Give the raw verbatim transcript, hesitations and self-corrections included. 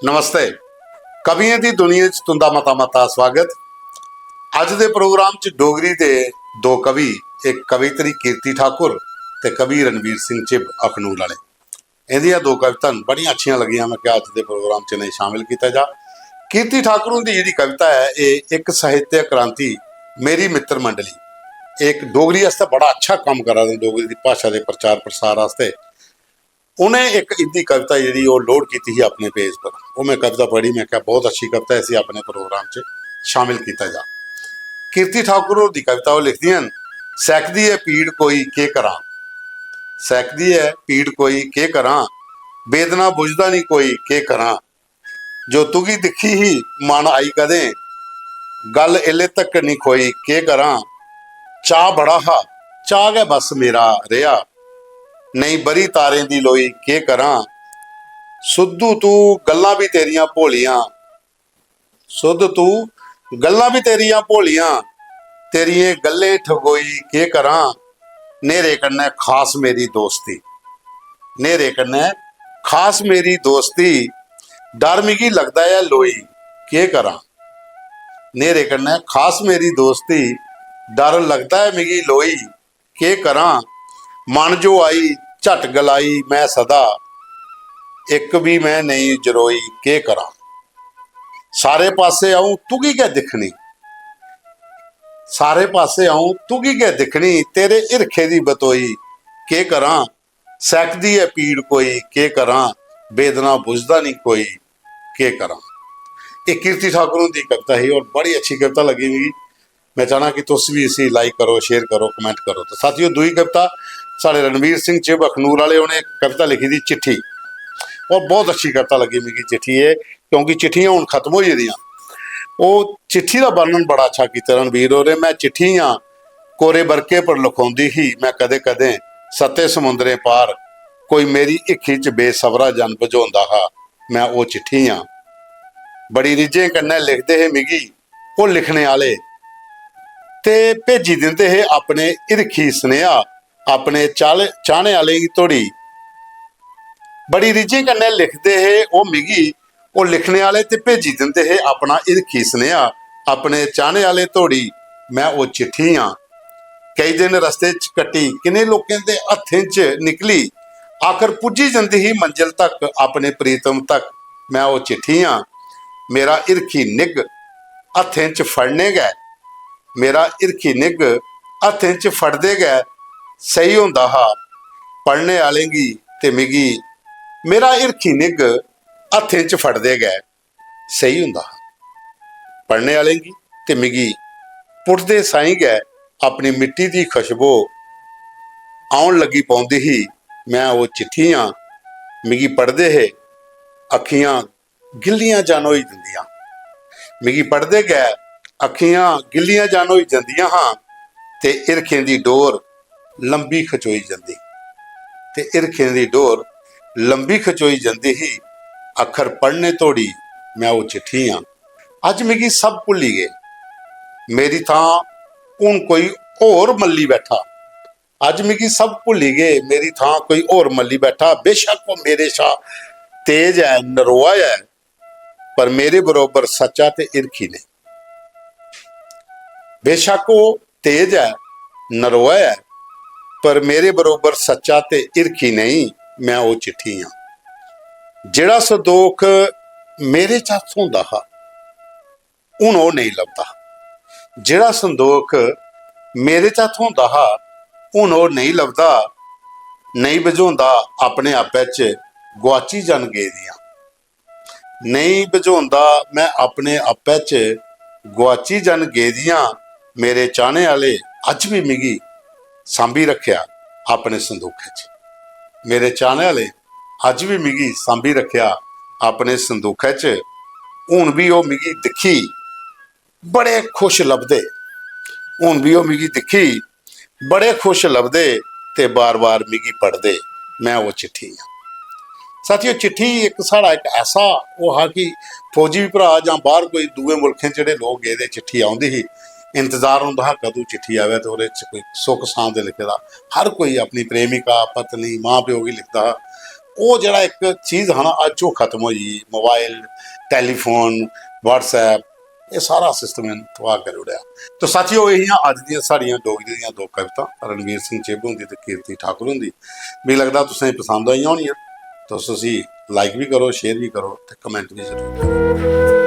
नमस्ते। कवियें दी दुनिया च तुंदा मता मता स्वागत। अज्ज दे प्रोग्राम च डोगरी दे दो कवि, इक कवित्री कीर्ति ठाकुर ते कवि रणवीर सिंह चिब अखनूर आह्ले। इंदियां दो कवितां न, बड़ियां अच्छियां लगियां, में क्या अज्ज दे प्रोग्राम च इ'नेंगी शामिल कीता जा। कीर्ति ठाकुर हुंदी जेह्ड़ी कविता ऐ, एह् इक साहित्य क्रांति, मेरी मित्र मंडली, इक डोगरी आस्तै बड़ा अच्छा कम्म करा दे न, डोगरी दी भाशा दे प्रचार प्रसार आस्तै। उ'नें इक इंदी कविता जेह्ड़ी ओह् लोड कीती ही अपने पेज पर, ओह् में कविता पढ़ी, में आखेआ बहुत अच्छी कविता ऐ, इसी अपने प्रोग्राम च शामिल कीता जा। कीर्ति ठाकुर होर दी कविता ओह् लिखदियां न, "सैकदी ऐ पीड़ कोई केह् करां, सैकदी ऐ पीड़ कोई केह् करां, वेदना बुझदा निं कोई केह् करां, जो तुगी दिक्खी ही मन आई कदें, गल्ल एल्ले तक निं खोई केह् करां, चाऽ बड़ा हा, चाऽ गै बस मेरा रेहा, नेईं ब'री तारें दी लोई केह् करां, सुद्धू तू गल्लां बी तेरियां भोलियां, सुद्ध तू गल्लां बी तेरियां भोलियां, तेरियें गल्लें ठगोई केह् करां, न्हेरे कन्नै खास मेरी दोस्ती, न्हेरे कन्नै खास मेरी दोस्ती, डर मिगी लगदा ऐ लोई केह् करां, न्हेरे कन्नै खास मेरी दोस्ती, डर लगदा ऐ मिगी लोई, केह् करां, मन जो आई झट गलाई में सदा, इक बी में नेईं जरोई केह् करां, सारे पासै अ'ऊं तुगी गै दिक्खनी, सारे पासै अ'ऊं तुगी गै दिक्खनी, तेरे हिरखै दी बतोई केह् करां, सैकदी ऐ पीड़ कोई केह् करां, वेदना बुझदा निं कोई केह् करां।" एह् कीर्ति ठाकुर हुंदी कविता ही और बड़ी अच्छी कविता लग्गी मिगी। में चाहना कि तुस भी इसी like करो, share करो, comment करो। तो साथियों, दूई कविता साढ़े रणवीर सिंह चिब अखनूर आह्ले, उ'नें इक कविता लिखी दी चिट्ठी, और बहुत अच्छी कविता लग्गी मिगी चिट्ठी एह्, क्योंकि चिट्ठियां हून खत्म होई गेदियां। ओह् चिट्ठी दा वर्णन बड़ा अच्छा कीता रणवीर होरें। "में चिट्ठी आं कोरे बरके पर लखोंदी ही, में कदें कदें सत्ते समुंदरें पार, कोई मेरी हिक्खी च बेसबरा जन बझोंदा हा, में ओह् चिट्ठी आं।" बड़ी रिज्झें कन्नै लिखदे हे मिगी ओह् लिखने आह्ले, ते भेजी दिंदे हे अपने हिरखी सनेहा अपने चाल-, चाह्ने आह्लें गी धोड़ी। बड़ी रिज्झें कन्नै लिखदे हे ओह् मिगी, ओह् लिखने आह्ले, ते भेजी दिंदे हे अपना हिरखी सनेहा अपने चाह्ने आह्ले धोड़ी। में ओह् चिट्ठी आं, केई दिन रस्ते च कट्टी, किन्ने लोकें दे हत्थें च निकली, आखर पुज्जी जंदी ही मंजल तक, अपने प्रीतम तक। में ओह् चिट्ठी आं, मेरा हिरखी निग्घ हत्थें च फड़ने गै, मेरा हिरखी निग्घ हत्थें च फड़दे गै सेही होंदा हा पढ़ने आह्लें गी ते मिगी, मेरा हिरखी निग्घ हत्थें च फड़दे गै सेही होंदा हा पढ़ने आह्लें गी ते मिगी, पुट्टदे साईं गै अपनी मिट्टी दी खुशबू औन लगी पौंदी ही। में ओह् चिट्ठी आं, मिगी पढ़दे हे अक्खियां गिल्लियां जन होई जंदियां, मिगी पढ़दे गै अक्खियां गिल्लियां जन होई जंदियां हां ते हिरखें दी डोर लंबी खचोई जंदी, ते हिरखें दी डोर लंबी खचोई जंदी ही, अक्खर पढ़ने धोड़ी में ओह् चिट्ठी आं। अज्ज मिगी सब भुल्ली गे, मेरी थां हून कोई होर मल्ली बैठा। अज्ज मिगी सब भुल्ली गे, मेरी थां कोई होर मल्ली बैठा। बेशक्क ओह् मेरे शा तेज ऐ, नरोआ ऐ, पर मेरे बरोबर सच्चा ते हिरखी नेईं। बेशक्क ओह् तेज ऐ, नरोआ ऐ, पर मेरे बरोबर सच्चा ते हिरखी नेईं। में ओह् चिट्ठी आं। जेह्ड़ा संदोख मेरे चा थ्होंदा हा, हून ओह् नेईं लभदा। जेह्ड़ा संदोख मेरे चा थ्होंदा हा, हून ओह् नेईं लभदा। नेईं बझोंदा अपने आपै च गुआची जन गेदियां। नेईं बझोंदा में अपने आपै च गुआची जन गेदियां। मेरे चाह्ने आह्ले अज्ज बी मिगी सांभी रक्खेआ अपने संदूखै च। मेरे चाह्ने आह्ले अज्ज बी मिगी सांभी रक्खेआ अपने संदूखै च। हून बी ओह् मिगी दिक्खी बड़े खुश लभदे, हून बी ओह् मिगी दिक्खी बड़े खुश लभदे ते बार-बार मिगी पढ़दे, में ओह् चिट्ठी आं। साथियो, चिट्ठी इक साढ़ा इक ऐसा ओह् हा कि फौजी भ्राऽ जां बाह्र कोई दूए मुल्खें च जेह्ड़े लोक गेदे, चिट्ठी औंदी ही, इंतजार होंदा हा कदूं चिट्ठी आवै ते ओह्दे च कोई सुख सांद लिखे दा। हर कोई अपनी प्रेमिका, पत्नी, मां प्यो गी लिखदा हा। ओह् जेह्ड़ा इक चीज हा ना, अज्ज ओह् खत्म होई गेई। मोबाइल, टैलीफोन, WhatsApp, एह् सारा सिस्टम इ'नें तबाह करी ओड़ेआ। तो साथियो, एह् हियां अज्ज दियां साढ़ियां डोगरी दियां दो कवितां, रणवीर सिंह चिब हुंदी ते कीर्ति ठाकुर हुंदी। मिगी लगदा तुसें गी पसंद आइयां होनियां। तुस उसी लाइक बी करो, शेयर बी करो ते कमेंट बी जरूर करो।